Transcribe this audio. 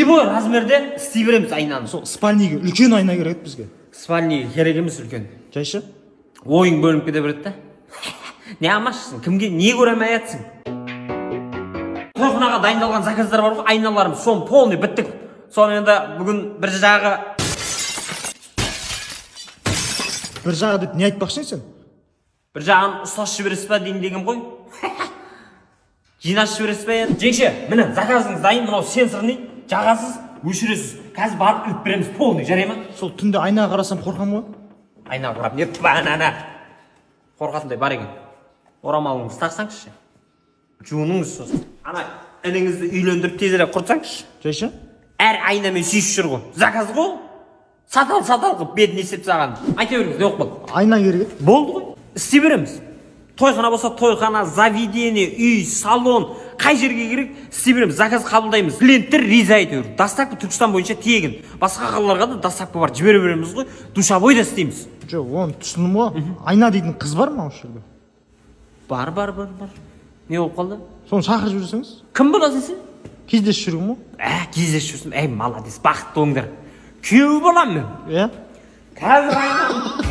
Любой размерде істей береміз айнаны. Сол спальныйге үлкен айна керек еді бізге. Спальныйге керек емес үлкен. Жайшы. Ойың бөлініп кете береді да. Не амашсың, кімге не көре алмай жатсың? Тойханаға дайындалған заказдар бар ғой, айналарымыз, соны полный біттік. Соны енді бүгін бір жағы. Бір жағы деп не айтпақшысың сен? Бір жағын ұстасып жібересіз ба дейін деген ғой. Жинасып жібересіз ба енді? Жеңше, міне, заказыңыз дайын, мынау сенсорный, жағасыз, өшіресіз. Қазір барып іліп береміз полный, жарай ма? Сол түнде айнаға қарасам, қорқамын ғой. Айнаға қарап не ана қорқатындай бар екен? Орамалыңызды тақсаңызшы, жуыныңыз, сосын ана ініңізді үйлендіріп, тезірек құртсаңызшы. Жайшы. Әр айнамен сүйісіп жүр ғой, заказ ғой, сатал сатал қылып бетін істеп тастаған. Айта беріңіз, не болып қалды? Айна керек еді. Болды ғой, істей береміз. Тойхана болса тойхана, заведение, үй, салон, қай жерге керек, істей береміз. Заказ қабылдаймыз, клиенттер риза әйтеуір. Доставка Түркістан бойынша тегін, басқа қалаларға да доставка бар, жібере береміз ғой. Душевой да істейміз. Жоқ, оны түсіндім ғой. Айна дейтін қыз бар ма осы жерде? Бар, бар, бар, бар. Не болып қалды? Соны шақырып жіберсеңіз. Кім боласың сен? Кездесіп жүргім ғой. Ә, кездесіп жүрсің. Әй, молодец, бақытты болыңдар. Күйеу боламын мен. Иә. Қазір айна.